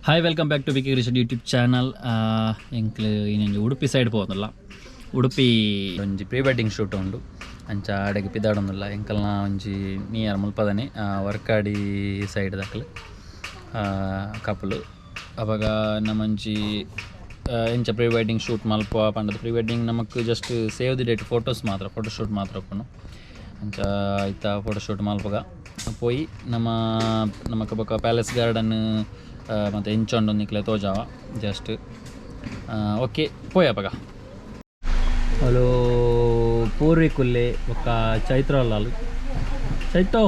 Hi welcome back to Vicky Krishan YouTube channel. ಎಂಕ್ಲು ಇನ್ನೊಂಜಿ Udupi side ಪೋವೊಂದುಲ್ಲ. ಉಡುಪಿ ಒಂಜಿ ಪ್ರೀ ವೆಡ್ಡಿಂಗ್ ಶೂಟ್ ಉಂಡು. ಅಂಚ ಅಡೆಗ್ ಪಿದಾಡೊಂದುಲ್ಲ. ಎಂಕಲ್ನ ಒಂಜಿ ನಿಯರ್ ಮುಲ್ಪದನೆ ವರ್ಕಾಡಿ ಸೈಡ್ ದಕಲ್ ಕಪಲು. ಅಪಗ ನಮೊಂಜಿ ಎಂಚ ಪ್ರೀ ವೆಡ್ಡಿಂಗ್ ಶೂಟ್ ಮಲ್ಪ ಪಂಡದು ಪ್ರೀ ವೆಡ್ಡಿಂಗ್ ನಮಕ್ just save the date photos ಮಾತ್ರ, ಫೋಟೋ ಶೂಟ್ ಮಾತ್ರ ಉಪ್ಪುನು. ಅಂಚ ಇತ್ತ ಫೋಟೋ ಶೂಟ್ ಮಲ್ಪುಗ ಪೋಯಿ ನಮ್ಮ ನಮಕ್ ಬೊಕ ಪ್ಯಾಲೇಸ್ ಗಾರ್ಡನ್ ಮತ್ತು ಎಂಚ ಉಂಡು ನಿಕ್ಲೆ ತೋಜಾವ ಜಸ್ಟ್. ಓಕೆ ಪೋಯಿ ಅಪಗ. ಹಲೋ ಪೂರ್ವಿ ಕುಲ್ಲೆ ಬೊಕ್ಕ ಚೈತ್ರ ಲಾಲು. ಚೈತೋ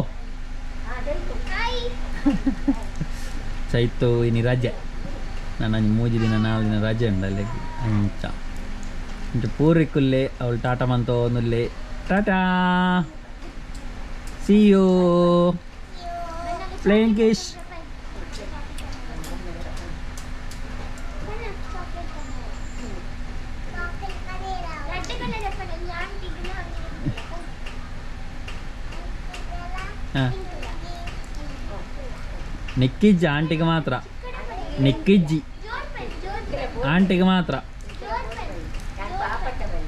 ಚೈತು ಇನಿ ರಜೆ. ನಾನು 3 ದಿನ 4 ದಿನ ರಜೆ ಉಂಡು ಅಲ್ಲಿ. ಅಂಚ ಅಂಚ ಪೂರ್ವಿ ಕುಲ್ಲೆ ಅವಳು Tata ಮಂತೋನುಲ್ಲೆ. Tata, see you. Flying kiss. ಹಾಂ ನಿಕ್ಕಿಜ್ಜಿ ಆಂಟಿಗೆ ಮಾತ್ರ, ನಿಕ್ಕಿಜ್ಜಿ ಆಂಟಿಗೆ ಮಾತ್ರ.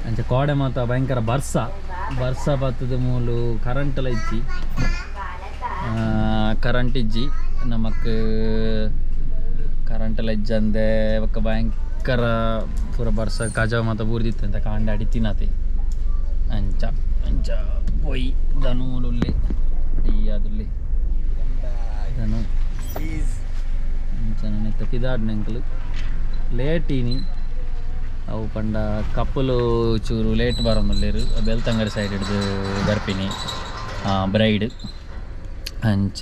ಅಂಚ ಕೋಡೆ ಮಾತ್ರ ಭಯಂಕರ ಬರ್ಸ ಬರ್ಸ ಬತ್ತದ ಮೂಲು ಕರೆಂಟ್ ಎಲ್ಲ ಇಜ್ಜಿ. ಕರೆಂಟ್ ಇಜ್ಜಿ ನಮಕ್, ಕರೆಂಟ್ ಎಲ್ಲ ಇಜ್ಜಂದೆ ಬೊಕ್ಕ ಭಯಂಕರ ಪೂರ ಬರ್ಸ ಕಜ ಮಾತ ಬೂರ್ದಿತ್ತು ಅಂತ ಕಾಂಡೆ ಅಡಿ ತಿನ್ನತೆ. ಅಂಚ ಅಂಚ ಪೋಯಿ ದನೂಲುಲ್ಲೆ ಈ ಅದುಲ್ಲೆ ದನು ಅಂಚ ನೆತ್ತ ಪಿದಾಡ್ನ ಎಂಕಲು ಲೇಟ್ ಇನಿ. ಅವು ಪಂಡ ಕಪ್ಪಲು ಚೂರು ಲೇಟ್ ಬರೋನುಲ್ಲೇರು. ಬೆಳ್ತಂಗಡಿ ಸೈಡ್ ಹಿಡ್ದು ಬರ್ಪಿನಿ ಬ್ರೈಡ್. ಅಂಚ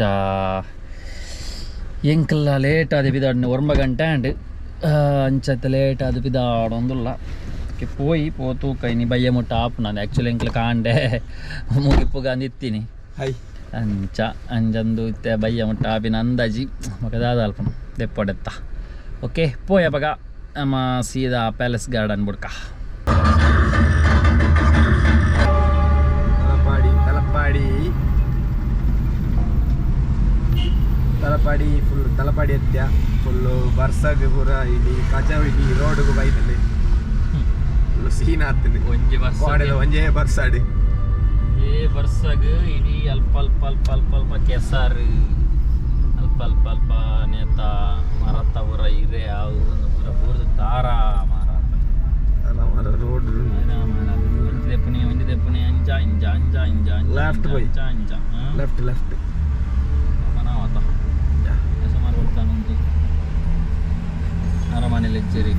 ಎಂಕಲ್ಲ ಲೇಟ್ ಆದ ಪಿದಾಡ್ನ 9 ಗಂಟೆ ಆಂಡ್. ಅಂಚ ಲೇಟ್ ಆದ ಪಿದಾಡೊಂದುಲ್ಲ. ಪೋಯಿ ಪೋತು ಕೈನಿ ಬಯ್ಯ ಮುಟ್ಟ ಆಪುನ. ಆ್ಯಕ್ಚುಲಿ ಎಂಕಲ್ ಕಾಂಡೆ ಮುಗಿಪ್ಪುಗ ಅಂದಿತ್ತೀನಿ. ಅಂಚ ಅಂಜಂದು ಇತ್ತೆ ಬಯ್ಯ ಮುಟ್ಟ ಆಪಿನ ಅಂದಾಜಿ ಮಕ ದಾದ ಅಲ್ಪನ ದೆಪ್ಪಡೆತ್ತ. ಓಕೆ ಪೋಯ ಅಪಗ ನಮ್ಮ ಸೀದಾ ಪ್ಯಾಲೇಸ್ ಗಾರ್ಡನ್ ಬುಡ್ಕ. ತಲಪಾಡಿ ತಲಪಾಡಿ ತಲಪಾಡಿ ಫುಲ್ ತಲಪಾಡಿ ಎತ್ಯ ಫುಲ್ಲು ಬರ್ಸಾಗ ಪೂರ ಇಲ್ಲಿ ಕಜಾವ್ ಇಲ್ಲಿ ರೋಡ್ಗು ಬೈದಲ್ಲಿ ಫುಲ್ ಸೀನ್ ಆಗ್ತದೆ. ಒಂಜಿ ಬರ್ಸ ಕೋಡೆದ ಒಂಜೇ ಬರ್ಸಾಡಿ. ಏ ಬರ್ಸಗ್ ಇಡೀ ಅಲ್ಪ ಅಲ್ಪ ಅಲ್ಪ ಅಲ್ಪ ಅಲ್ಪ ಕೆಸರು, ಅಲ್ಪ ಅಲ್ಪ ಅಲ್ಪ ನೇತ ಮರತ ಪೂರ ಇರೆ ಅವು ಒಂದು ಪೂರ ಬೂರ್ದು ತಾರ ಮಾರ. ರೋಡ್ ಒಂಜಿ ದೆಪ್ಪುನಿ ಒಂಜಿ ದೆಪ್ಪುನಿ ಅಂಚ ಇಂಚ ಅಂಚ ಇಂಚ ಅಂಚ. Left പോയി. ಅಂಚ ಅಂಚ ಲೆಫ್ಟ್ ಲೆಫ್ಟ್ ಮನಾವತ ಸುಮಾರು ಬರ್ತಾನುಂಟು ಅರಮನೆ ಲೆಚ್ಚರಿ.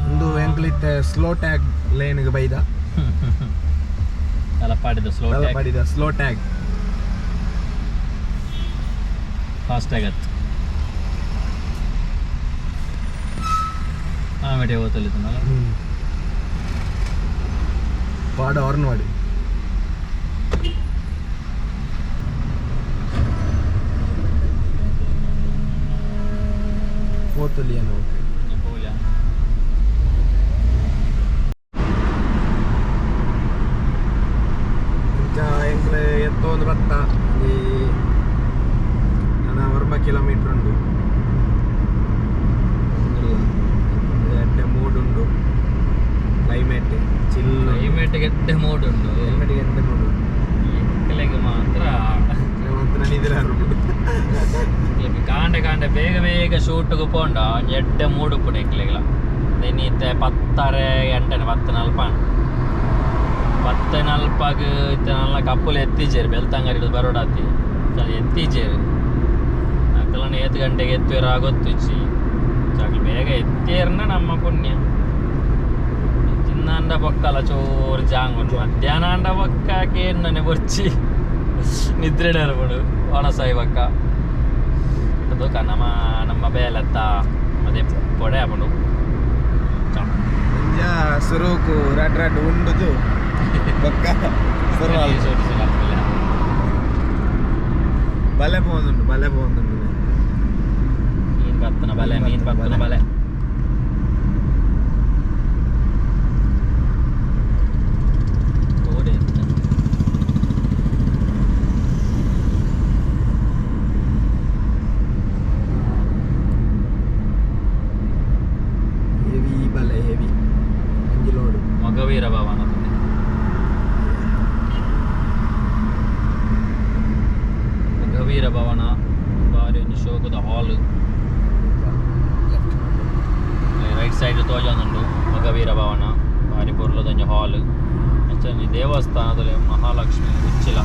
ಒಂದು ಎಂಕ್ಲಿತ್ತೆ ಸ್ಲೋ ಟ್ಯಾಗ್ ಲೇನ್ಗೆ ಬೈದ. ತಲಪಾಡಿದ ಸ್ಲೋ ತಲಪಾಡಿದ ಸ್ಲೋ ಟ್ಯಾಗ್. ಫಾಸ್ಟ್ ಆಗತ್ತೆ. ಆಮೇಲೆ ಹೋತಲ್ಲಿದ್ದನಲ್ಲ. ಪಾಡ ಹಾರ್ನ್ ಮಾಡಿ. ಪೋತಲಿ ಏನು ಪೋಲ. ಇಂಚ ಎಂಕ್ಲೆ ಎತ್ತೊಂದು ಬತ್ತ ಈ ನನ್ನ 9 ಕಿಲೋಮೀಟರ್ ಉಂಡು. ಎಡ್ಡೆ ಮೂಡ್ ಉಂಡು, ಕ್ಲೈಮೇಟ್ ಚಿಲ್. ಕ್ಲೈಮೇಟ್ ಗೆಡ್ಡೆ ಮೋಡ್ ಉಂಟು. ಕ್ಲೈಮೇಟ್ ಎಡ್ಡೆ ಮೂಡ್. ಎಂಕಲೆಗ್ ಮಾತ್ರ ಮಾತ್ರ ನಿದ್ರೆ ಉಂಡು. ಕಾಂಡೆ ಕಾಂಡೆ ಬೇಗ ಬೇಗ ಶೂಟ್ಗೆ ಪೋಂಡ ಒಂಜಿ ಎಡ್ಡೆ ಮೂಡ್ ಉಪ್ಪುಂಡು ಎಂಕ್ಲೆಗ್ಲ. ಇತ್ತೆ 10:30 ಗಂಟೆನೆ 10:40 10:40 ಇತ್ತೆ ನಲ್ಲ ಕಪ್ಪುಲು ಎತ್ತಿಜೇರು ಬೆಳ್ತಂಗಡಿ ಬರೋಡಾತಿ ಅದು ಎತ್ತಿಜೇರು. ಅಕಲನ ಏತ್ ಗಂಟೆಗೆ ಎತ್ತುವೆರ ಗೊತ್ತುಜ್ಜಿ. ಅಕ್ಲು ಬೇಗ ಎತ್ತೇರ್ನ ನಮ್ಮ ಪುಣ್ಯ. ತಿನ್ನಾಂಡ ಬೊಕ್ಕಲ ಚೂರು ಜಾಂಗ್ ಉಂಟು. ಮಧ್ಯಾಹ್ನ ಅಂಡ ಬೊಕ್ಕ ಕೇನ್ನನೆ ಬೊರ್ಚಿ ನಿದ್ರೆ ನೆರಪುಂಡು ಒಣಸಾಯಿ ಬೊಕ್ಕ. ತೂಕ ನಮ್ಮ ನಮ್ಮ ಬೇಲೆತ್ತ ಅದೇ ಪೊಡೆ ಆಪುಂಡು. ಇಂಜ ಸುರುಕು ರಡ್ ರಡ್ ಉಂಡುದು ಬೊಕ್ಕ ಸುರು ಬಲೆ ಪೋಂದುಂಡು ಬಲೆ ಪೋಂದುಂಡು. ಏನ್ ಬತ್ತ ಬತ್ತನ ಬಲೆ ಮೀನ್ ಬತ್ತನ ಬಲೆ ಓಡೆ ಹೆವಿ ಬಲೆ ಹೆವಿ ಒಂಜಿ ಲೋಡು ಮೊಗವೀರ ಭವನ ಮೊಗವೀರ ಭವನ ಬಾರಿ ಒಂಜಿ ಶೋಕದ ಹಾಲ್ ರೈಟ್ ಸೈಡ್ ತೋಜೊಂದುಂಡು ಮೊಗವೀರ ಭವನ ಬಾರಿ ಪೊರ್ಲುದ ಒಂಜಿ ಹಾಲ್ ಅಂಚ ಒಂಜಿ ದೇವಸ್ಥಾನದಲ್ಲಿ ಮಹಾಲಕ್ಷ್ಮಿ ಉಚ್ಚಿಲ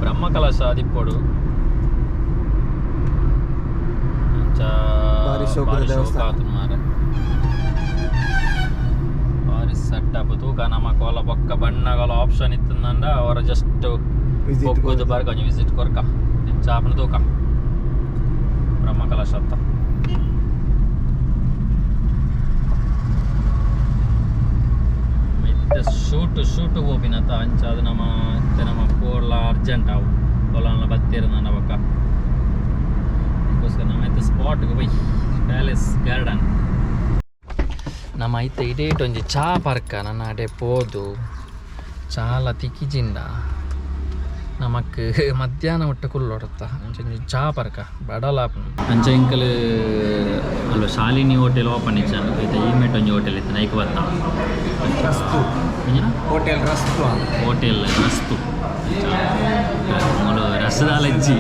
ಬ್ರಹ್ಮಕಲಶ ದಿಪ್ಪೊಡು ಅಂಚ ಬಾರಿ ಶೋಕುದ ದೇವಸ್ಥಾನ. ಶೋಕಾತುಂಡು ಮಾರ್ರೆ. ಬಾರಿ ಸೆಟಪ್ ತೂಕ ನಮ್ಮ ಕೋಲ ಬೊಕ್ಕ ಬಣ್ಣಗಳ ಆಪ್ಷನ್ ಇತ್ತಂದ ಅವರ ಜಸ್ಟ್ ವಿಸಿಟ್ ಬೊಕ್ಕುದು ಬರ್ಕ ಒಂಜಿ ವಿಸಿಟ್ ಕೊರ್ಕ ಎಂಚ ಆಪುಂಡು ತೂಕ ಬ್ರಹ್ಮಕಲಶ ಅತ್ತ ಇತ್ತೆ ಶೂಟ್ ಶೂಟ್ ಪೋಪಿನತ ಅಂಚ ಅದು ನಮ್ಮ ಇತ್ತೆ ನಮ್ಮ ಪೋರ್ಲ ಅರ್ಜೆಂಟ್ ಅವು ಪೊಲನ ಬತ್ತೀರ ನನ್ನ ಬೊಕ್ಕ ಅದಕ್ಕೋಸ್ಕರ ನಮ್ಮ ಇತ್ತೆ ಸ್ಪಾಟ್ಗೆ ಬೈ ಪ್ಯಾಲೇಸ್ ಗಾರ್ಡನ್. ನಮ್ಮ ಐತೆ ಇಡೇಟ್ ಒಂಜಿ ಚಾ ಪರ್ಕ ನನ್ನ ಅಡೆ ಪೋದು ಚಾಲ ತಿಕ್ಕಿಜಿಂಡ ನಮಕ್ ಮಧ್ಯಾಹ್ನ ಒಟ್ಟ ಕುಲ್ಲೊಡತ್ತ ಅಂಚ ಒಂಜಿ ಚಾ ಪರ್ಕ ಬಡಲ. ಅಂಚ ಇಂಕಲ್ ಅಲ್ವ ಶಾಲಿನಿ ಹೋಟೆಲ್ ಓಪನ್ ಇಚ್ಚಾನು ಐತೆ ಈ ಮೇಟ್ ಒಂಜಿ ಹೋಟೆಲ್ ಇತ್ತು ನೈಕ್ ಬತ್ತ. ರಸ್ತು. ಎಂಜಿನ? ಹೋಟೆಲ್ ರಸ್ತು. ಹೋಟೆಲ್ ರಸ್ತು. ಮೂಲು ರಸದಾಲ ಇಜ್ಜಿ.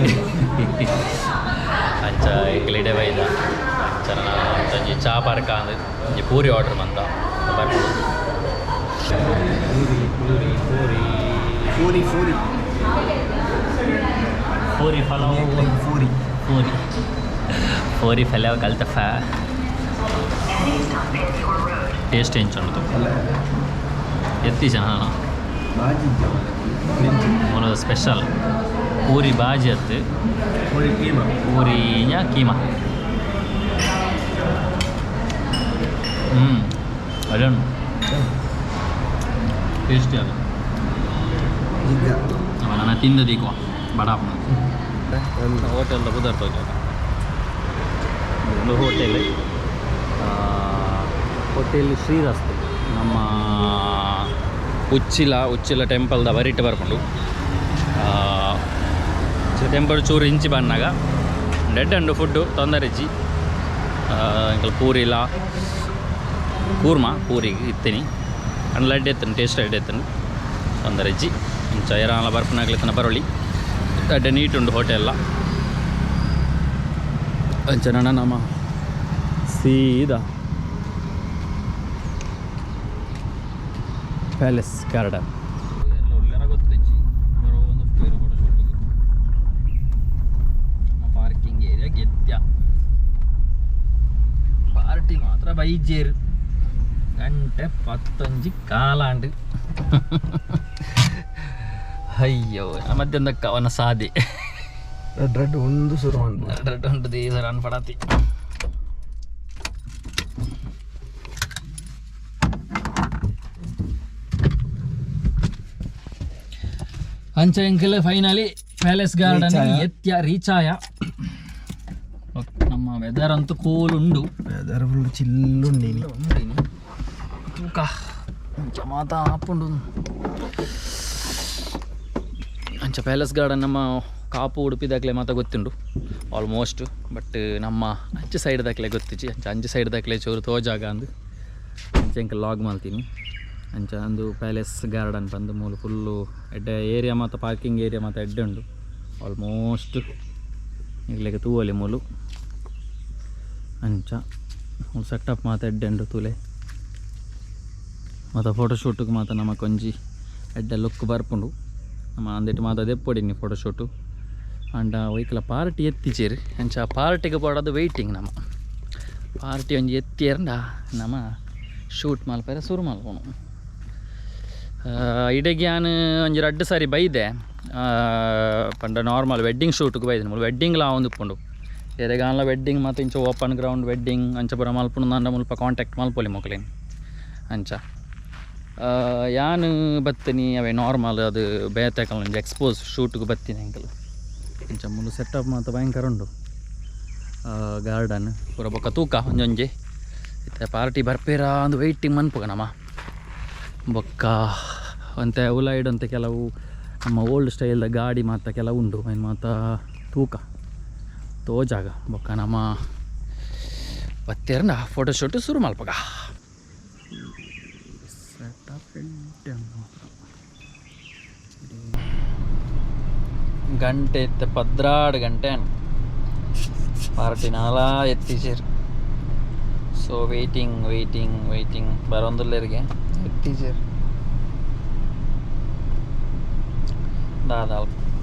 ಅಂಚ ಎಂಕಲ್ ಇಡೆ ಬೈದ. ಅಂಚ ಒಂಜಿ ಚಾ ಪರ್ಕ ಅಂದ್ ಒಂಜಿ ಪೂರಿ ಆರ್ಡರ್ ಮಂತ ಬರ್ಪುಂಡು. ಪೂರಿ ಪೂರಿ ಪೂರಿ. ಪೂರಿ ಪೂರಿ. ಪೂರಿ ಪಲಾವ್. ಪೂರಿ. ಪೂರಿ ಪೂರಿ ಪಲಾವ್ ಕಲ್ತಫ ಟೇಸ್ಟ್ ಎಂಚುಂಡು ಎತ್ತಿ ಜನ. ಬಾಜಿ. ಮೂಲ ಸ್ಪೆಷಲ್ ಪೂರಿ ಬಾಜಿ ಅತ್ತು. ಪೂರಿ ಕೀಮಾ. ಪೂರಿ ಕೀಮಾ. ಅದೇ ಟೇಸ್ಟಿ ಅದು. ಜಿಗ್ಗ. ನಾನು ತಿಂದು ದೀಕುವ ಬಡ ಹೋಟೆಲ್ದ ಬುದರ್ ತೋಜ. ಒಂದು ಹೋಟೆಲ್, ಹೋಟೆಲ್ ಶ್ರೀರಸ್ತು. ನಮ್ಮ ಉಚ್ಚಿಲ ಉಚ್ಚಿಲ ಟೆಂಪಲ್ದ ಬರಿಟ್ ಬರ್ಪುಂಡು. ಉಚ್ಚಿಲ ಟೆಂಪಲ್ ಚೂರು ಇಂಚಿ ಬನ್ನಾಗ ಡೆಡ್ ಅಂಡು. ಫುಡ್ಡು ತೊಂದರೆ ಇಜ್ಜಿ. ಎಂಕಲ್ ಪೂರಿಲ ಕೂರ್ಮ ಪೂರಿ ಇತ್ತೀನಿ ಅಂಡ್ ಲಡ್ಡು ಎತ್ತನು ಟೇಸ್ಟ್ ಲಡ್ಡು ಎತ್ತನು ತೊಂದರೆ ಇಜ್ಜಿ. ಇಂಚ ಏರಾಲ ಬರ್ಪುನಾಗ್ಲಿತ್ತನ ಬರೊಳಿ. ಎಡ್ಡೆ ನೀಟ್ ಉಂಡು ಹೋಟೆಲ್ಲ. ಅಂಚ ನನ ನಮ್ಮ ಸೀದಾ ಪ್ಯಾಲೇಸ್ ಗಾರ್ಡನ್. ಗೊತ್ತಿಜ್ಜಿ ಬರೋ ಒಂದು ನಮ್ಮ ಪಾರ್ಕಿಂಗ್ ಏರಿಯಾ ಗೆದ್ಯ. ಪಾರ್ಟಿ ಮಾತ್ರ ಬೈಜೇರು. ಗಂಟೆ ಪತ್ತೊಂಜಿ ಕಾಲಾಂಡ್. ಅಯ್ಯೋ, ಮಧ್ಯಾಹ್ನಕ್ಕ ಅವನ ಸಾದಿ. ರೆಡ್ ರೆಡ್ ಒಂದು ಶುರು ಮಾಡ್ಬೋದು. ರೆಡ್ ಉಂಟು ದೇಸರ ಅನ್ಪಡತಿ. ಅಂಚ ಎಂಕಲ್ ಫೈನಲಿ ಪ್ಯಾಲೇಸ್ ಗಾರ್ಡನ್ ಎತ್ಯ ರೀಚ್ ಆಯ. ನಮ್ಮ ವೆದರ್ ಅಂತೂ ಕೂಲ್ ಉಂಡು. Weather full ಚಿಲ್ಲು ಉಂಡಿನಿ. ಉಂಡಿನಿ. ತೂಕ ಅಂಚ ಮಾತ ಆಪುಂಡು. ಅಂಚ ಪ್ಯಾಲೇಸ್ ಗಾರ್ಡನ್ ನಮ್ಮ ಕಾಪು ಉಡುಪಿದಾಗಲೇ ಮಾತ ಗೊತ್ತುಂಡು ಆಲ್ಮೋಸ್ಟ್. ಬಟ್ ನಮ್ಮ ಅಂಚೆ ಸೈಡ್ ದಾಕಲೆ ಗೊತ್ತಿಜ್ಜಿ. ಅಂಚ ಅಂಚೆ ಸೈಡ್ ದಾಕಲೆ ಚೂರು ತೋಜಾಗ ಅಂದು ಅಂಚೆ ಎಂಕಲ್ ಲಾಗ್ ಮಲ್ತೀನಿ. ಅಂಚ ಅಂದು ಪ್ಯಾಲೇಸ್ ಗಾರ್ಡನ್ ಬಂದು ಮೂಲು ಫುಲ್ಲು ಎಡ್ಡೆ ಏರಿಯಾ ಮಾತ ಪಾರ್ಕಿಂಗ್ ಏರಿಯಾ ಮಾತ ಎಡ್ಡೆ ಉಂಡು ಆಲ್ಮೋಸ್ಟ್. ಇಗ್ಲೆಗ್ ತೂವೊಲಿ ಮೂಲು. ಅಂಚ ಮೂಲು ಸೆಟಪ್ ಮಾತ ಎಡ್ಡೆ ಉಂಡು ತೂಲೆ. ಮಾತ ಫೋಟೋ ಶೂಟ್ಗೆ ಮಾತ ನಮಕ್ ಒಂಜಿ ಎಡ್ಡೆ ಲುಕ್ ಬರ್ಪುಂಡು. ನಮ್ಮ ಅಂದೆಟ್ ಮಾತ ದೆಪ್ಪೊಡಿನಿ ಫೋಟೋ ಶೂಟು. ಆಂಡ ಒಯ್ಕಲ ಪಾರ್ಟಿ ಎತ್ತಿಚೇರು. ಅಂಚ ಪಾರ್ಟಿಗೆ ಬೋಡಾದ್ ವೆಯ್ಟಿಂಗ್. ನಮ ಪಾರ್ಟಿ ಒಂಜಿ ಎತ್ತಿಯರ್ಂಡ ನಮ ಶೂಟ್ ಮಲ್ಪೆರೆ ಸುರು ಮಲ್ಪುನು. ಇಡೆಗ್ ಯಾನ್ ಒಂಜಿ ರಡ್ಡ್ ಸಾರಿ ಬೈದೆ. ಪಂಡ ನಾರ್ಮಲ್ ವೆಡ್ಡಿಂಗ್ ಶೂಟ್ಗೆ ಬೈದೆ. ಮೂಲು ವೆಡ್ಡಿಂಗ್ಲ ಆವೊಂದುಪ್ಪುಂಡು. ಎರೆಗಾನ್ಲ ವೆಡ್ಡಿಂಗ್ ಮಾತ ಇಂಚ ಓಪನ್ ಗ್ರೌಂಡ್ ವೆಡ್ಡಿಂಗ್ ಅಂಚ ಪೂರ ಮಲ್ಪುಂಡು ಅಂಡ ಮುಲ್ಪ ಕಾಂಟ್ಯಾಕ್ಟ್ ಮಲ್ಪೊಲಿ ಮೊಕ್ಲೆನ್. ಅಂಚ ಯಾನ್ ಬತ್ತಿನಿ ಅವೇ ನಾರ್ಮಲ್ ಅದು ಬೇತೆ ಒಂಜಿ ಎಕ್ಸ್ಪೋಸ್ ಶೂಟ್ಗೆ ಬತ್ತಿನಿ ಎಂಕಲ್. ಅಂಚ ಮೂಲು ಸೆಟಪ್ ಮಾತ ಭಯಂಕರ ಉಂಡು. ಗಾರ್ಡನ್ ಪೂರ ಬೊಕ್ಕ ತೂಕ ಒಂಜೊಂಜಿ ಇತ್ತೆ ಪಾರ್ಟಿ ಬರ್ಪೇರಾ ಅಂದು ವೆಯ್ಟಿಂಗ್ ಮನ್ಪುಗ ನಮ್ಮ ಬೊಕ್ಕ ಒಂತೆ ಉಲೈಡ್ ಅಂತೆ ಕೆಲವು ನಮ್ಮ ಓಲ್ಡ್ ಸ್ಟೈಲ್ದ ಗಾಡಿ ಮಾತ ಕೆಲವು ಉಂಡು ಐನ್ ಮಾತ ತೂಕ ತೋಜಾಗ ಬೊಕ್ಕ ನಮ್ಮ ಬತ್ತೇರ್ನ ಫೋಟೋಶೂಟ್ ಶುರು ಮಲ್ಪಗ ಗಂಟೆ ಇತ್ತೆ 12 ಗಂಟೆ ಪಾರ್ಟಿ ನಾಲಾ ಎತ್ತಿಜೆರ್ ಸೊ ವೆಯ್ಟಿಂಗ್ ವೆಯ್ಟಿಂಗ್ ವೆಯ್ಟಿಂಗ್ ಬರೋಂದುಲ್ಲೆರ್ಗೆ ಎತ್ತಿಜೆರ್ ದಾದ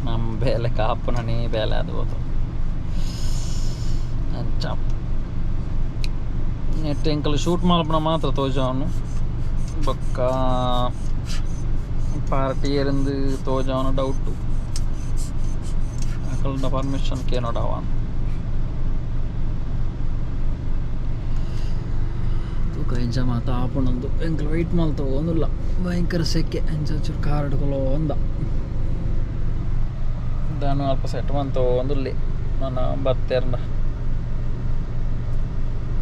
ನಮ್ಮ ಬೇಲೆ ಕಾಪುನನೇ ಬೇಲೆ ಅದು ಹೋತು ಅಂಚ ನೆಟ್ ಎಂಕಲ್ ಶೂಟ್ ಮಲ್ಪುನ ಮಾತ್ರ ತೋಜಾವನು ಬೊಕ್ಕ ಪಾರ್ಟಿ ಎರಂದು ತೋಜಾವನು ಡೌಟು ಅಕಲ್ನ ಪರ್ಮಿಷನ್ ಕೇನೋಡವ ತೂಕ ಎಂಚ ಮಾತ ಆಪುನಂದು ಎಂಕಲ್ ವೆಯ್ಟ್ ಮಲ್ತ ಒಂದುಲ್ಲ ಭಯಂಕರ ಸೆಕೆ ಎಂಚ ಚೂರು ಕಾರ್ ಹಿಡ್ಕೊಳ್ಳೋ ಒಂದ ದಾನು ಅಲ್ಪ ಸೆಟ್ ಮಂತ ಒಂದುಲ್ಲಿ ನನ್ನ ಬತ್ತೇರ್ನ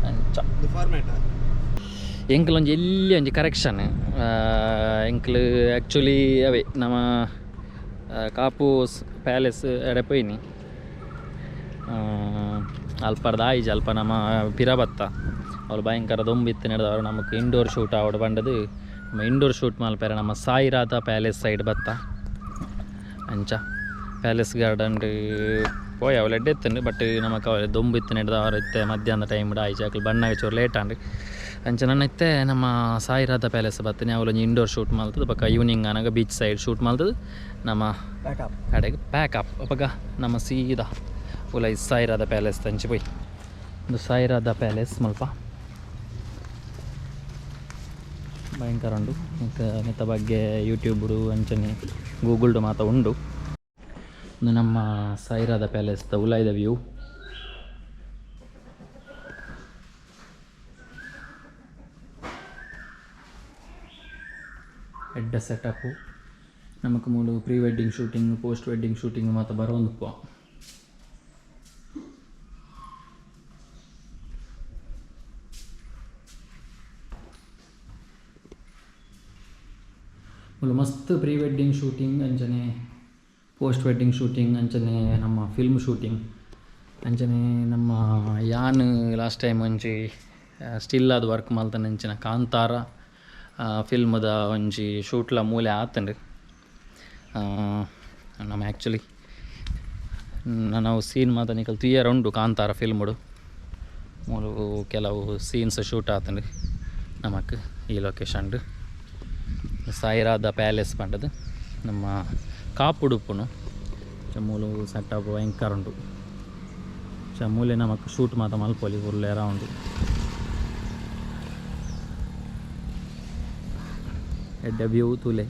ಅಂಚ ಫಾರ್ಮ್ಯಾಟ್ ಎಂಕಲ್ ಒಂಜಿ ಎಲ್ಲಿ ಒಂಜಿ ಕರೆಕ್ಷನ್ ಎಂಕಲ್ ಆ್ಯಕ್ಚುಲಿ ಅವೇ ನಮ್ಮ ಕಾಪು ಪ್ಯಾಲೇಸ್ ಎಡೆ ಪೋಯಿನಿ ಅಲ್ಪರ್ದ ಆಯಿಜಿ ಅಲ್ಪ ನಮ್ಮ ಪಿರ ಬತ್ತ ಅವ್ರು ಭಯಂಕರ ದೊಂಬಿತ್ತು ನಡೆದವರು ನಮಕ್ ಇಂಡೋರ್ ಶೂಟ್ ಆವಡ್ ಪಂಡದು ನಮ್ಮ ಇಂಡೋರ್ ಶೂಟ್ ಮಲ್ಪೆರೆ ನಮ್ಮ ಸಾಯಿರಾಧ ಪ್ಯಾಲೇಸ್ ಸೈಡ್ ಬತ್ತ ಅಂಚ ಪ್ಯಾಲೇಸ್ ಗಾರ್ಡನ್ ಪೋಯ್ ಅವು ಎಡ್ಡೆ ಇತ್ತಂಡು ಬಟ್ ನಮಕ್ ಅವ ದೊಂಬು ಇತ್ತು ನಡೆದವರು ಇತ್ತೆ ಮಧ್ಯಾಹ್ನ ಟೈಮ್ ಆಯ್ಚ ಅಕ್ಲು ಬಣ್ಣಗೆ ಚೂರು ಲೇಟ್ ಆಂಡ್ ಅಂಚ ನನ್ನ ಇತ್ತೆ ನಮ್ಮ ಸಾಯಿರಾಧ ಪ್ಯಾಲೇಸ್ ಬತ್ತನೆ ಅವಲೊಂಜಿ ಇಂಡೋರ್ ಶೂಟ್ ಮಲ್ತದ ಬೊಕ್ಕ ಈವ್ನಿಂಗ್ ಆನಗ ಬೀಚ್ ಸೈಡ್ ಶೂಟ್ ಮಲ್ತದ ನಮ್ಮ ಪ್ಯಾಕಪ್ ಕಡೆಗೆ ಪ್ಯಾಕ್ ಅಪ್ ಅಪಗ ನಮ್ಮ ಸೀದಾ ಉಲೈ ಸಾಯಿರಾಧ ಪ್ಯಾಲೇಸ್ ತಂಚಿ ಪೋಯ್ ಒಂದು ಸಾಯಿರಾಧ ಪ್ಯಾಲೇಸ್ ಮಲ್ಪ ಭಯಂಕರ ಉಂಡು ಮಿತ್ತ ಮಿತ್ತ ಬಗ್ಗೆ ಯೂಟ್ಯೂಬ್ಡು ಅಂಚನೆ ಗೂಗಲ್ಡು ಮಾತ ಉಂಡು. ಒಂದು ನಮ್ಮ ಸಾಯಿರಾಧ ಪ್ಯಾಲೇಸ್ ದ ಉಲಾಯ್ದ ವ್ಯೂ. ಎಡ್ಡೆ ಸೆಟಪ್ಪು ನಮಕ್ ಮೂಲು pre wedding shooting post wedding shooting ಮಾತ ಬರೋಂದುಪ್ಪು. ಮೂಲು ಮಸ್ತ್ ಪ್ರೀ ವೆಡ್ಡಿಂಗ್ ಶೂಟಿಂಗ್ ಅಂಚನೆ ಪೋಸ್ಟ್ ವೆಡ್ಡಿಂಗ್ ಶೂಟಿಂಗ್ ಅಂಚನೆ ನಮ್ಮ ಫಿಲ್ಮ್ ಶೂಟಿಂಗ್ ಅಂಚನೆ ನಮ್ಮ ಯಾನ್ ಲಾಸ್ಟ್ ಟೈಮ್ ಒಂಜಿ ಸ್ಟಿಲ್ ಅದು ವರ್ಕ್ ಮಲ್ತನ ಅಂಚಿನ ಕಾಂತಾರ ಫಿಲ್ಮ್ದ ಒಂಜಿ ಶೂಟ್ಲ ಮೂಲೆ ಆತಂಡು. ನಮ್ಮ ಆ್ಯಕ್ಚುಲಿ ನಾವು ಸೀನ್ ಮಾತ ನಿಕಲ್ ತೂಯರ ಉಂಡು ಕಾಂತಾರ ಫಿಲ್ಮ್ಡು ಮೂಲು ಕೆಲವು ಸೀನ್ಸ್ ಶೂಟ್ ಆತಂಡು ನಮಕ್ ಈ ಲೊಕೇಶನ್ಡ್. ಸಾಯಿರಾಧ ಪ್ಯಾಲೇಸ್ ಪಂಡದು ನಮ್ಮ ಕಾಪುಡುಪ್ಪುನು ಮೂಲು ಸೆಟಪ್ ಭಯಂಕರ ಉಂಡು. ಮೂಲೆ ನಮಕ್ ಶೂಟ್ ಮಾತ ಮಲ್ಪೊಲಿ ಫುಲ್ ಅರೌಂಡ್ ಎಡ್ಡೆ ವ್ಯೂ ತೂಲೆ.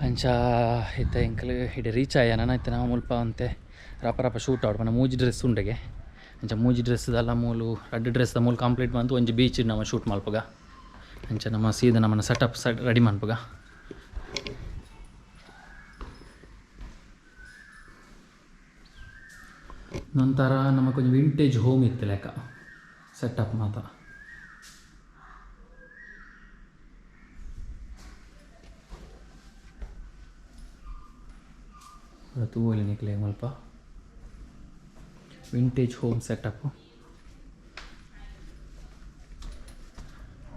ಅಂಚ ಇತ್ತೆ ಎಂಕಲ್ ಇಡೆ ರೀಚ್ ಆಯ ನನ ಇತ್ತೆ ನಾವು ಮುಲ್ಪ ಅಂತೆ ರಪ ರಪ ಶೂಟ್ ಆವಡ್ ಪಂಡ ಮೂಜಿ ಡ್ರೆಸ್ ಉಂಡೆಗೆ ಅಂಚ ಮೂಜಿ ಡ್ರೆಸ್ದಲ್ಲ ಮೂಲು ರಡ್ಡ್ ಡ್ರೆಸ್ದ ಮೂಲು ಕಂಪ್ಲೀಟ್ ಬಂತು ಒಂಜಿ ಬೀಚ್ ನಮ್ಮ ಶೂಟ್ ಮಲ್ಪುಗ ಅಂಚ ನಮ್ಮ ಸೀದ ನಮ್ಮನ್ನ ಸೆಟಪ್ ಸೆಟ್ ರೆಡಿ ಮನ್ಪುಗ. ನಂತರ ನಮಕ್ ಒಂಜಿ ವಿಂಟೇಜ್ ಹೋಮ್ ಇತ್ತು ಲೆಕ್ಕ ಸೆಟಪ್ ಮಾತ. ತೂವೊಲಿ ನಿಕ್ಲೆ ಮುಲ್ಪ ವಿಂಟೇಜ್ ಹೋಮ್ ಸೆಟಪ್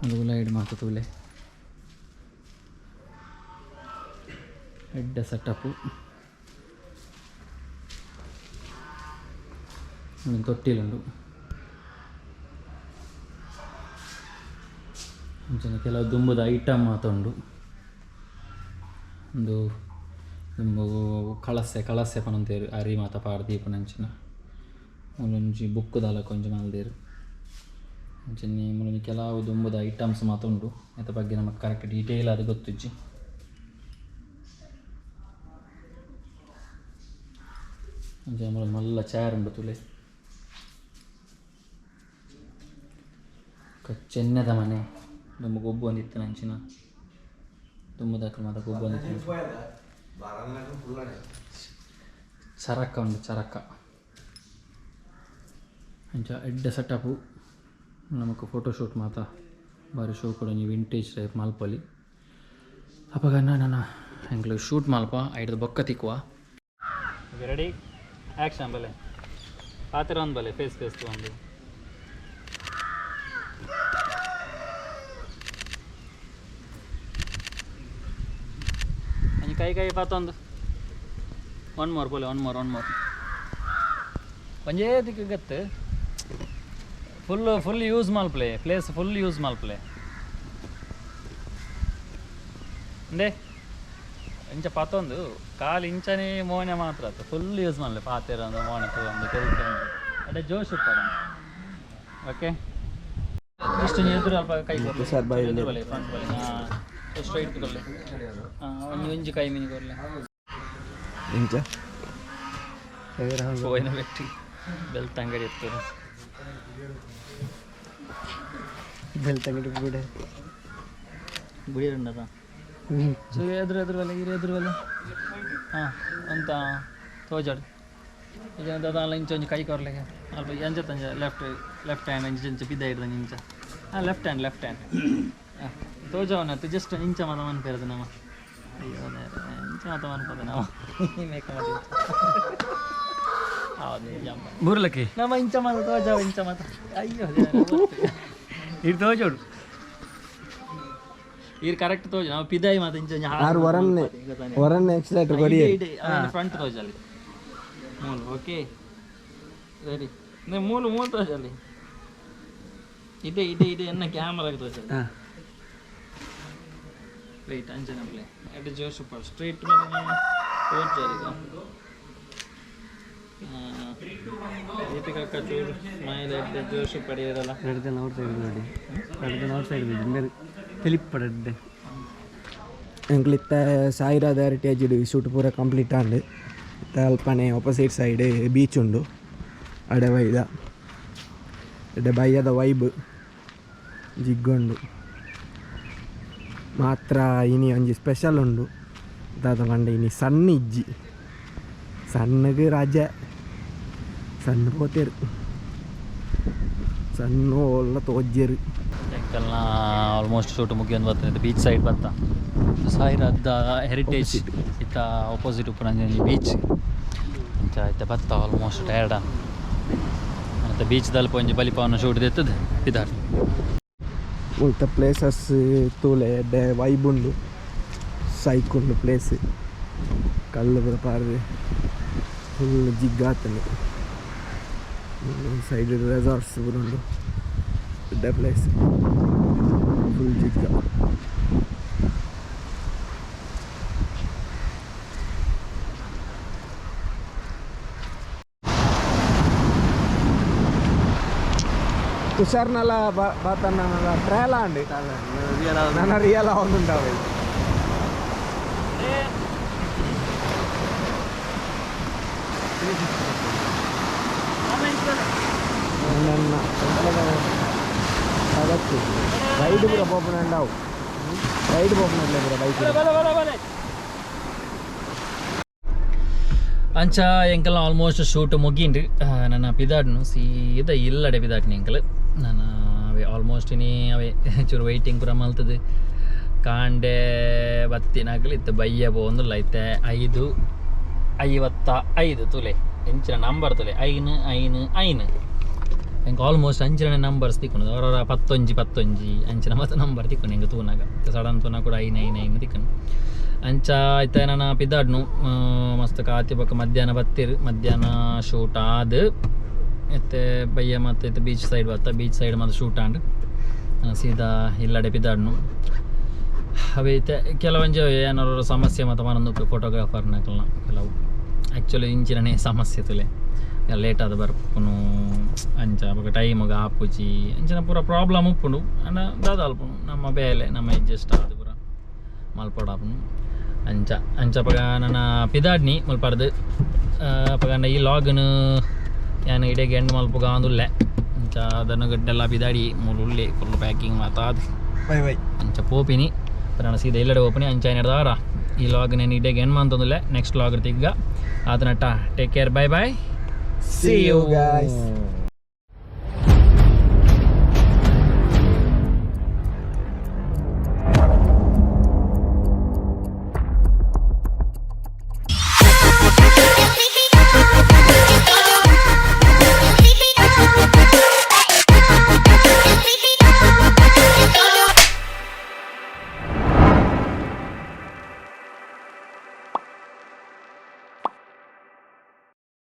ಒಂದು ಲೈಟ್ ಮಾತ ತೂಲೆ ಎಡ್ಡೆ ಸೆಟಪ್ಪು ಒಂದು ತೊಟ್ಟಿಲುಂಡು ಅಂಚನೆ ಕೆಲವು ದುಂಬುದ ಐಟಮ್ ಮಾತ ಉಂಡು. ಒಂದು ದುಂಬು ಕಳಸೆ ಕಳಸೆ ಪನೊಂತೇರು ಅರಿ ಮಾತ ಪಾಡ್ ದೀಪುನಂಚಿನ ಮೂಲೊಂಜಿ ಬುಕ್ ದಾಲ ಒಂಜಿ ಮಲ್ದೆರ್ ಅಂಚನೆ ಮೂಲೊಂಜಿ ಕೆಲವು ದುಂಬುದ ಐಟಮ್ಸ್ ಮಾತ ಉಂಡು. ಐತ ಬಗ್ಗೆ ನಮಕ್ ಕರೆಕ್ಟ್ ಡೀಟೇಲ್ ಆದ್ ಗೊತ್ತುಜ್ಜಿ. ಅಂಚನೆ ಮೂಲು ಮಲ್ಲ ಚೇರ್ ಉಂಡು ತೂಲೆ. ಚೆನ್ನೆದ ಮನೆ ದುಂಬು ಗೊಬ್ಬೊಂದಿತ್ತಿನ ಅಂಚಿನ. ದುಮ್ಮದಾಕಲ್ ಮಾತ ಗೊಬ್ಬೊಂದು ಚರಕ ಉಂಡು ಚರಕ ಅಂಚ ಎಡ್ಡೆ ಸೆಟಪ್ಪು ನಮಕ್ ಫೋಟೋಶೂಟ್ ಮಾತ ಬಾರಿ ಶೋ ಕೂಡ ಒಂಜಿ ವಿಂಟೇಜ್ ಟೈಪ್ ಮಲ್ಪೊಲಿ ಅಪಗ ನನ್ನ ಎಂಕ್ಲು ಶೂಟ್ ಮಲ್ಪ ಐಡ್ದು ಬೊಕ್ಕ ತಿಕ್ಕುವ ರೆಡಿ ಆ್ಯಕ್ಷನ್ ಬಲೆ ಪಾತ್ರ ಒಂದು ಬಲೆ ಫೇಸ್ ಫೇಸ್ ಒಂದು ಒಂಜಿ ಕೈ ಕೈ ಪಾತೊಂದು ಒನ್ ಮೋರ್ ಬೋಲೆ ಒನ್ ಮೋರ್ ಒನ್ ಮೋರ್ ಒಂಜೇ ದಿಕ್ಕು ಗತ್ತು ಫುಲ್ ಫುಲ್ ಯೂಸ್ ಮಲ್ಪಲೆ ಪ್ಲೇಸ್ ಫುಲ್ ಯೂಸ್ ಮಲ್ಪಲೆ ಅಂದೆ ಇಂಚ ಪತ್ತೊಂದು ಕಾಲು ಇಂಚನೇ ಮೋನೆ ಮಾತ್ರ ಆತು ಫುಲ್ ಯೂಸ್ ಮಾಡಲಿ ಪಾತೆರ ಒಂದು ಮೋನೆ ತಗೊಂಡು ತೆರಿಕೊಂಡು ಅದೇ ಜೋಶ್ ಉಪ್ಪಡ ಓಕೆ ಇಷ್ಟು ಎದುರು ಅಲ್ಪ ಕೈ ಕೊರ್ಲೆ ಎದುರು ಬಲೆ ಫ್ರಂಟ್ ಬಲೆ ಹಾಂ ಸ್ಟ್ರೈಟ್ ಕೊರ್ಲೆ ಹಾಂ ಒಂಜಿ ಒಂಜಿ ಕೈ ಮಿನಿ ಕೊರ್ಲೆ ಇಂಚ ಪೋಯಿನ ಬೆಟ್ಟಿ ಬೆಲ್ತಂಗಡಿ ಎತ್ತರು ಬೆಳ್ತಂಗಡಿ ಕೂಡ ಗುಡಿ ಉಂಡದ ಸೊ ಎದುರು ಎದುರು ಬಲೆ ಇರು ಎದುರು ಬಲೆ ಹಾಂ ಅಂತ ತೋಜಾಡು ಈಗ ದಾದ ಇಂಚ ಒಂಜಿ ಕೈ ಕೊರ್ಲೆಗೆ ಅಲ್ಪ ಎಂಚ ತಂಜ ಲೆಫ್ಟ್ ಲೆಫ್ಟ್ ಹ್ಯಾಂಡ್ ಇಂಚ ಇಂಚ ಪಿದ್ದ ಹಿಡ್ದು ಇಂಚ ಹಾಂ ಲೆಫ್ಟ್ ಹ್ಯಾಂಡ್ ಲೆಫ್ಟ್ ಹ್ಯಾಂಡ್ ಹಾಂ ತೋಜವನ ಜಸ್ಟ್ ಇಂಚ ಮಾತ ಮನ್ಪೇರದು ನಮ್ಮ ಅಯ್ಯೋ ನೇರೆ, ಇಂಚ ಮಾತ ಮನ್ಪದ ನಾವು ಮೇಕ ಹೌದು ಬುರ್ಲಕ್ಕೆ ನಮ್ಮ ಇಂಚ ಮಾತ ತೋಜವ ಇಂಚ ಮಾತ ಅಯ್ಯೋ ಇದು ತೋಜೋಡು ಈರ್ ಕರೆಕ್ಟ್ ತೋಜ ನಾವು ಪಿದಾಯಿ ಮಾತ ಇಂಚ ಒಂಜಿ ಆರು ವರನ್ನೆ ವರನ್ನೆ ಎಕ್ಸಲೇಟರ್ ಕೊಡಿ ಫ್ರಂಟ್ ತೋಜಲ್ಲಿ ಮೂಲು ಓಕೆ ರೆಡಿ ನೀವು ಮೂಲು ಮೂಲು ತೋಜಲ್ಲಿ ಇದೆ ಇದೆ ಇದೆ ಎನ್ನ ಕ್ಯಾಮ್ರಾಗೆ ತೋಜಲ್ಲಿ ಹಾಂ ವೆಯ್ಟ್ ಅಂಜನ ಪ್ಲೇ ಎಡ್ ಜೋಶ್ ಸೂಪರ್ ಸ್ಟ್ರೈಟ್ ತೋಜಲ್ಲಿ ದೀಪಿಕಾ ಚೂರು ಸ್ಮೈಲ್ ಎಡ್ ಜೋಶ್ ಪಡೆಯೋದಲ್ಲ ಎರಡು ಜನ ಔಟ್ ಸೈಡ್ ನೋಡಿ ಎರಡು ಜನ ಔಟ್ ಸೈಡ್ ಬಿದ್ದು ತಿಳಿಪ್ಪಡಡ್ಡೆ ಎಂಕ್ಲಿತ್ತ ಸಾಯಿರಾದ ಹೆರಿಟೇಜ್ ಶೂಟ್ ಪೂರ ಕಂಪ್ಲೀಟ್ ಆಂಡ್ ಇತ್ತ ಅಲ್ಪನೆ ಆಪೋಸಿಟ್ ಸೈಡ್ ಬೀಚ್ ಉಂಡು ಅಡೆ ಬೈದ ಎಡ್ಡೆ ಬಯ್ಯದ ವೈಬ್ ಜಿಗ್ಗುಂಡು ಮಾತ್ರ ಇನಿ ಒಂಜಿ ಸ್ಪೆಷಲ್ ಉಂಡು ದಾದ ಪಂಡ ಇನಿ ಸಣ್ಣ ಇಜ್ಜಿ ಸಣ್ಣಗೆ ರಾಜ ಸಣ್ಣ ಪೋತೇರು ಸಣ್ಣ ಒಲ್ಲ ತೋಜ್ಜೇರು ಎಂಕಲ್ನ ಆಲ್ಮೋಸ್ಟ್ ಶೂಟ್ ಮುಗಿಯೊಂದು ಬರ್ತದೆ ಬೀಚ್ ಸೈಡ್ ಬತ್ತ ಸಾಯಿರಾದ ಹೆರಿಟೇಜ್ ಇತ್ತ ಆಪೋಸಿಟ್ ಉಪ್ಪುನಂಜಿ ಬೀಚ್ ಇಂಚ ಇತ್ತ ಬತ್ತ ಆಲ್ಮೋಸ್ಟ್ ಟಯರ್ಡ್ ಮತ್ತು ಬೀಚ್ ದಲ್ಪ ಒಂಜಿ ಬಲಿಪವನ ಶೂಟ್ ದೆತ್ತದ ಇದಾರ್ ಮುಲ್ತ ಪ್ಲೇಸಸ್ ತೂಲೆ ಎಡ್ಡೆ ವೈಬ್ ಉಂಡು ಸೈಕ್ ಉಂಡು ಪ್ಲೇಸ್ ಕಲ್ಲು ಪೂರ ಪಾರ್ದು ಫುಲ್ ಜಿಗ್ಗಾತನೆ ಸೈಡ್ ರೆಸಾರ್ಟ್ಸ್ ಪೂರ ಉಂಡು ಎಡ್ಡೆ ಪ್ಲೇಸ್ ಫುಲ್ ಜಿಗ್ಗ ತುಷಾರ್ನಲ ಬಾತನ್ನ ಟ್ರಯಲ್ ಆಂಡ್ ನನ್ನ ರಿಯಲ್ ಆವೊಂದುಂಡಾವೆ ನನ್ನ ಅದಕ್ಕೆ ರೈಡ್ ಪೂರ ಪೋಪುನಂಡಾವು ರೈಡ್ ಪೋಪುನಟ್ಲೆ ಪೂರ ಬೈಕ್ ಅಂಚ ಎಂಕಲ್ನ ಆಲ್ಮೋಸ್ಟ್ ಶೂಟ್ ಮುಗಿಂಡು ನನ್ನ ಪಿದಾಡ್ನು ಸೀದಾ ಇಲ್ಲಡೆ ಪಿದಾಡ್ನಿ ಎಂಕಲ್ ನನ್ನ ಅವೇ ಆಲ್ಮೋಸ್ಟ್ ಇನಿ ಅವೇ ಚೂರು ವೈಟಿಂಗ್ ಪೂರ ಮಲ್ತದೆ ಕಾಂಡೆ ಬತ್ತಿನಾಗಲಿ ಇತ್ತು ಬಯ್ಯ ಪೋಂದುಲ್ಲ ಐತೆ 5:55 ತುಲೆ ಎಂಚಿನ ನಂಬರ್ ತುಲೆ ಐನು ಐನು ಐನು ಎಂಕ್ ಆಲ್ಮೋಸ್ಟ್ ಅಂಚಿನ ನಂಬರ್ಸ್ ತಿಕ್ಕೊಂಡು ಅವರವರ ಪತ್ತೊಂಜಿ ಪತ್ತೊಂಜಿ ಅಂಚಿನ ಮತ್ತೆ ನಂಬರ್ ತಿಕ್ಕೊಂಡು ಎಂಕ್ ತೂನಾಗ ಸಡನ್ ತೂನ ಕೂಡ ಐನು ಐನು ಐನು ತಿಕ್ಕೊಂಡು ಅಂಚ ಐತೆ ನಾನು ಪಿದಾಡ್ನು ಮಸ್ತ್ ಕಾತಿ ಬೊಕ್ಕ ಮಧ್ಯಾಹ್ನ ಬತ್ತೀರು ಮಧ್ಯಾಹ್ನ ಶೂಟ್ ಆದ್ ಇತ್ತೆ ಬಯ್ಯ ಮತ್ತೆ ಇತ್ತೆ ಬೀಚ್ ಸೈಡ್ ಬತ್ತ ಬೀಚ್ ಸೈಡ್ ಮತ್ತೆ ಶೂಟ್ ಆಂಡ್ ಸೀದಾ ಇಲ್ಲಡೆ ಪಿದಾಡ್ನು ಅವೇ ಇತ್ತೆ ಕೆಲವೊಂಜಿ ಏನಾರು ಸಮಸ್ಯೆ ಮತ್ತು ಮನೊಂದು ಫೋಟೋಗ್ರಾಫರ್ನಕಲ್ನ ಕೆಲವು ಆ್ಯಕ್ಚುಲಿ ಇಂಚಿನನೇ ಸಮಸ್ಯೆ ತುಲೆ ಲೇಟ್ ಆದ ಬರ್ಪುನು ಅಂಚ ಬೊಕ ಟೈಮ್ಗೆ ಆಪುಜಿ ಅಂಚಿನ ಪೂರ ಪ್ರಾಬ್ಲಮ್ ಉಪ್ಪುಂಡು ಅಂಡ ದಾದ ಅಲ್ಪುನು ನಮ್ಮ ಬೇಲೆ ನಮ್ಮ ಅಡ್ಜಸ್ಟ್ ಆದ್ ಪೂರ ಮಲ್ಪೊಡಾಪುನು ಅಂಚ ಅಂಚ ಅಪಗ ನನ್ನ ಪಿದಾಡ್ನಿ ಮಲ್ಪಡ್ದು ಅಪಗ ಈ ಲಾಗ್ನು ಯಾನ್ ಇಡೆಗ್ ಎಂಡ್ ಮಲ್ಪುಗ ಅಂದುಲ್ಲೆ ಅಂಚ ಅದನ್ನು ಗಡ್ಡೆಲ್ಲ ಪಿದಾಡಿ ಮೂಲು ಉಲ್ಲೆ ಫುಲ್ ಪ್ಯಾಕಿಂಗ್ ಮಾತಾದ್ ಬೈ ಬೈ ಅಂಚ ಪೋಪಿನಿ ನಾನು ಸೀದಾ ಇಲ್ಲಡೆ ಓಪನಿ. ಅಂಚಾಯಿನಡ್ದಾರ ಈ ವ್ಲಾಗ್ ನಾನು ಇಡೀ ಏನು ಮಂತೊಂದಿಲ್ಲ. ನೆಕ್ಸ್ಟ್ ವ್ಲಾಗ್ ತಿಗ್ಗ ಆತನಟ್ಟ. Take care, bye bye. See you guys.